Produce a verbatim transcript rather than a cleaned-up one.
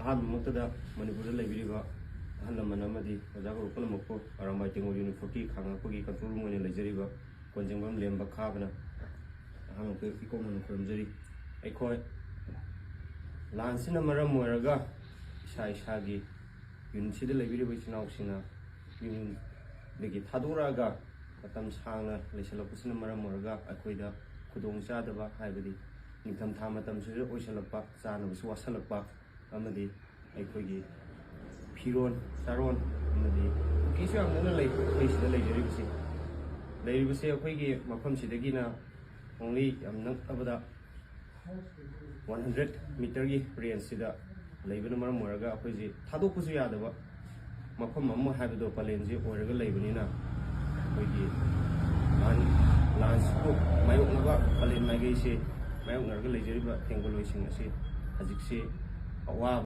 ꯑꯍꯥꯟꯕꯃꯛꯇꯗ ꯃꯅꯤꯄꯨꯔꯗ ꯂꯩꯕꯤꯔꯤꯕ ꯑꯍꯜ ꯂꯃꯟ ꯑꯃꯗꯤ ꯑꯣꯖꯥ ꯒꯨꯔꯨ ꯄꯨꯝꯅꯃꯛꯄꯨ ꯑꯔꯥꯝꯕꯥꯏ ꯇꯦꯡꯒꯣꯜ ꯌꯨꯅꯤꯐꯣꯔꯇꯤ ꯈꯥꯡꯉꯛꯄꯒꯤ ꯀꯟꯇ꯭ꯔꯣꯜ ꯔꯨꯝ ꯑꯣꯏꯅ ꯂꯩꯖꯔꯤꯕ ꯀꯣꯟꯖꯦꯡꯕꯝ ꯂꯦꯝꯕ ꯈꯥꯕꯅ ꯑꯍꯥꯟꯕꯃꯛꯇ ꯏꯀꯣꯛ ꯅꯧꯅ ꯈꯨꯔꯨꯝꯖꯔꯤ꯫ ꯑꯩꯈꯣꯏ ꯂꯥꯟꯁꯤꯅ ꯃꯔꯝ ꯑꯣꯏꯔꯒ ꯏꯁꯥ ꯏꯁꯥꯒꯤ ꯌꯨꯅꯤꯠꯁꯤꯗ ꯂꯩꯕꯤꯔꯤꯕ ꯏꯆꯤꯟ ꯏꯅꯥꯎꯁꯤꯡꯅ ꯌꯨꯝꯗꯒꯤ ꯊꯥꯗꯣꯔꯛꯑꯒ ꯃꯇꯝ ꯁꯥꯡꯅ ꯂꯩꯁꯜꯂꯛꯄꯁꯤꯅ ꯃꯔꯝ ꯑꯣꯏꯔꯒ ꯑꯩꯈꯣꯏꯗ ꯈꯨꯗꯣꯡꯆꯥꯗꯕ, ꯍꯥꯏꯕꯗꯤ ꯅꯤꯡꯊꯝꯊꯥ ꯃꯇꯝꯁꯤꯗ ꯑꯣꯏꯁꯜꯂꯛꯄ, ꯆꯥꯅꯕꯁꯨ ꯋꯥꯠꯁꯜꯂꯛꯄ, ꯑꯃꯗꯤ ꯑꯩꯈꯣꯏꯒꯤ ꯐꯤꯔꯣꯟ ꯆꯥꯔꯣꯟ ꯑꯃꯗꯤ ꯀꯨꯀꯤꯁꯨ ꯌꯥꯝ ꯅꯛꯅ ꯂꯩ꯫ ꯑꯩꯈꯣꯏ ꯁꯤꯗ ꯂꯩꯖꯔꯤꯕꯁꯤ, ꯂꯩꯔꯤꯕꯁꯦ ꯑꯩꯈꯣꯏꯒꯤ ꯃꯐꯝꯁꯤꯗꯒꯤꯅ only ꯌꯥꯝ ꯅꯛꯑꯕꯗ ꯋꯥꯟ ꯍꯟꯗ꯭ꯔꯦꯠ ꯃꯤꯇꯔꯒꯤ ꯔꯦꯟꯖꯁꯤꯗ ꯂꯩꯕꯅ ꯃꯔꯝ ꯑꯣꯏꯔꯒ ꯑꯩꯈꯣꯏꯁꯤ ꯊꯥꯗꯣꯛꯄꯁꯨ ꯌꯥꯗꯕ ꯃꯐꯝ ꯑꯃ ꯍꯥꯏꯕꯗꯣ ꯄꯂꯦꯟꯁꯤ ꯑꯣꯏꯔꯒ ꯂꯩꯕꯅꯤꯅ, ꯑꯩꯈꯣꯏꯒꯤ ꯂꯥꯟ, ꯂꯥꯟꯁꯤꯕꯨ ꯃꯥꯌꯣꯛꯅꯕ ꯄꯂꯦꯟ ꯃꯥꯏꯀꯩꯁꯤ ꯃꯥꯌꯣꯛꯅꯔꯒ ꯂꯩꯖꯔꯤꯕ ꯇꯦꯡꯒꯣꯂꯣꯏꯁꯤꯡ ꯑꯁꯤ ꯍꯧꯖꯤꯛꯁꯤ ꯑꯋꯥꯕ